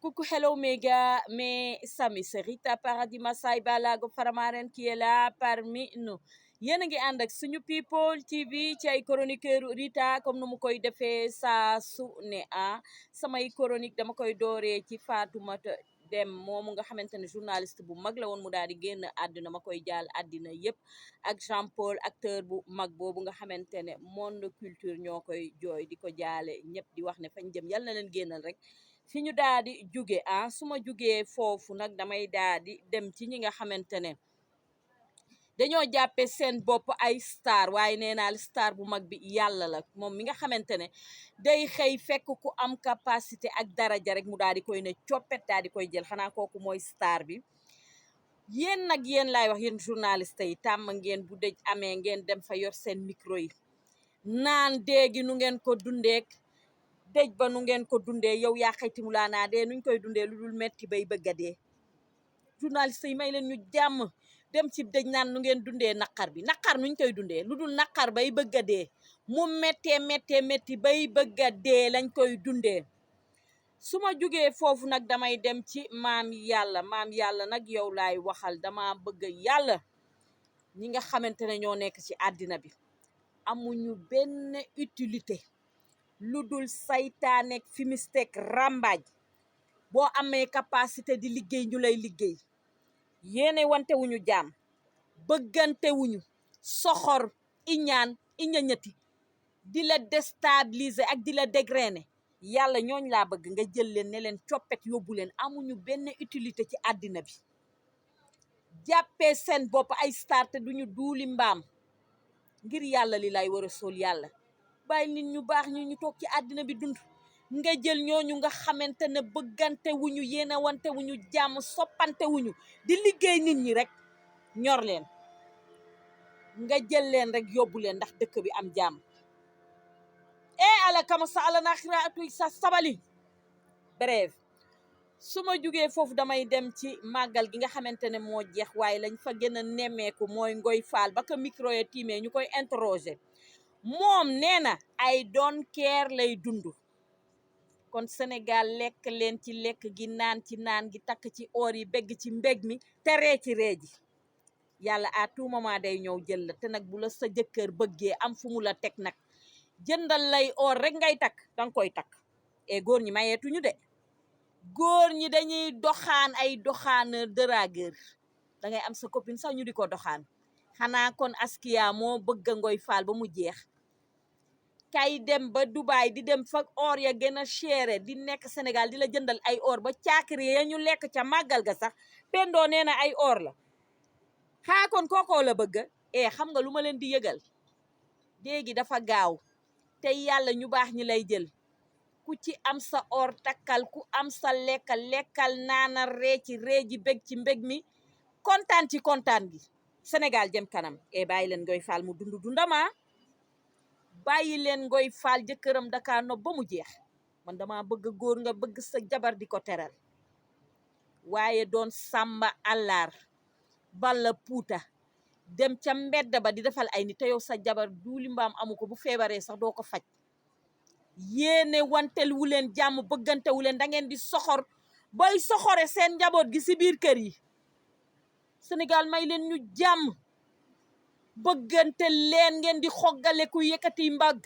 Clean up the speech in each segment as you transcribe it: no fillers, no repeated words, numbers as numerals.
coucou, hello méga, mes amis, c'est Rita paradis Massaï Balago Faramaren qui est là parmi nous. Yéen a ngi ànd ak suñu people TV ci ay chroniqueur Rita comme nu mu koy defee saa su ne samay chronique dama koy dooree ci Fatoumata Dem moomu nga xamante ne journaliste bu mag la woon mu daal di génn àddina ma koy jaal àddina yépp ak Jean Paul acteur bu mag boobu nga xamante ne monde culture ñoo koy jooy di ko jaale ñëpp di wax ne fañ jëm yal na leen génnal rek fi ñu daal di jóge su ma jugee foofu nag damay daal di dem ci ñi nga xamante ne dañoo jàppe seen bopp ay star waaye nee naa star bu mag bi yàlla la moom mi nga xamante ne day xëy fekk ku am capacité ak daraja rek mu daal di koy ne coppet daal di koy jël xanaa kooku mooy star bi yéen nag yéen laay wax yéen journaliste yi tàmm ngeen bu dëj amee ngeen dem fa yor seen micro yi naan déegi nu ngeen ko dundeek dëj ba nu ngeen ko dundee yow yaa xayti mu laa naa dee nuñ koy dundee lu dul metti bay bëgg a dee journaliste yi may leen ñu jàmm dem ci dëj naan nu ngeen dundee naqar bi naqar nuñ koy dundee lu dul naqar bay bëgg a dee mu métti bay bëgg a dee lañ koy dundee su ma jugee foofu nag damay dem ci maam yàlla nag yow laay waxal dama bëgg yàlla ñi nga xamante ne ñoo nekk ci àddina bi amuñu benn utilité lu dul saytaanek fimistek rambaaj boo amee capacité di liggéey ñu lay liggéey yéene wante wuñu jaam bëggante wuñu soxor iñañati di la déstabiliser ak di la dégrainer yàlla ñooñ laa bëgg nga jël leen ne leen coppet yóbbu leen amuñu benn utilité ci àddina bi jàppee seen bopp ay star te duñu duuli mbaam ngir yàlla li lay war a sol yàlla bàyyi nit ñu baax ñu toog ci àddina bi dund nga jël ñooñu nga xamante ne bëggante wuñu yéene wante wuñu jàmm soppante wuñu di liggéey nit ñi rek ñor leen nga jël leen rek yóbbu leen ndax dëkk bi am jàmm ala kama sa ala naxira atuy sa sabali bref su ma jugee foofu damay dem ci màggal gi nga xamante ne moo jeex waaye lañ fa gën a nemmeeku mooy Ngoy Faal ba ko micro ya tiimee ñu koy interroger moom nee na ay doon keer lay dund kon Sénégal lekk leen ci lekk gi naan ci naan gi takk ci oor yi begg ci mbég mi te ree ci ree ji yàlla à tout moment day ñëw jël la te nag bu la sa jëkkër bëggee am fu mu la teg nag jëndal lay oor rek ngay takk danga koy takk góor ñi mayeetuñu de góor ñi dañuy doxaan ay doxaaneur dragueur dangay am sa copine sax ñu di ko doxaan xanaa kon askiya moo bëgg a Ngoy Faal ba mu jeex kay dem ba Dubaay di dem fa or ya gën a cher di nekk Sénégal di la jëndal ay or ba caakiri ya ñu lekk ca màggal ga sax pendoo nee na ay or la xaa kon kookoo la bëgg xam nga lu ma leen di yëgal léegi dafa gaaw te yàlla ñu baax ñi lay jël ku ci am sa or takkal ku am sa lekkal naana ree ci ree ji bég ci mbég mi kontaan ci kontaan gi Sénégal jëm kanam bàyyi leen Ngoy Faal mu dundama bàyyi leen Ngoy Faal jëkkëram Dakar nopp ba mu jeex man dama bëgg góor nga bëgg sa jabar di ko teral waaye doon sàmba àllaar balla puuta dem ca mbedd ba di defal ay nit te yow sa jabar duuli mbaam amu ko bu feebaree sax doo ko faj yéene wantel wu leen jàmm bëggante wu leen da ngeen di soxor boy soxore seen njaboot gi si biir kër yi Sénégal may leen ñu jàmm bëggante leen ngeen di xoggale ku yëkkati mbagg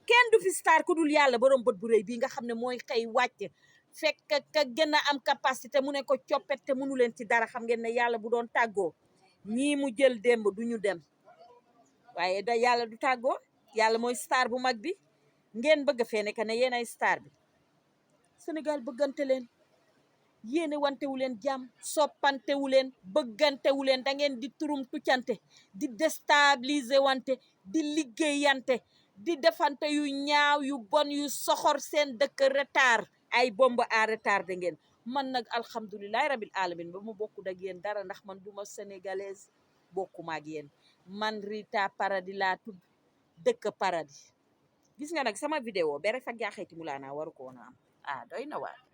kenn du fi star ku dul yàlla borom bët bu rëy bii nga xam ne mooy xëy wàcc fekk ka gën a am capacité mu ne ko coppet te mënu leen ci dara xam ngeen ne yàlla bu doon tàggoo ñii mu jël démb duñu dem waaye da yàlla du tàggoo yàlla mooy star bu mag bi ngeen bëgg fee nekk ne yéen ay star bi Sénégal bëggante leen yéene wantewu leen jàmm soppantewu leen bëggantewu leen da ngeen di turum tuccante di déstabiliser wante di liggéeyante di defante yu ñaaw yu bon yu soxor seen dëkk retard ay bombe à retard da ngeen man nag alhamdulilahi rabil alamin ba mu bokku ak yéen dara ndax man duma sénégalaise bokkuma ak yéen man Rita paradis laa tudd dëkk paradis gis nga nag sama vidéo bere fak yaa xayti mu laa naa waru ko woon a am doy na waar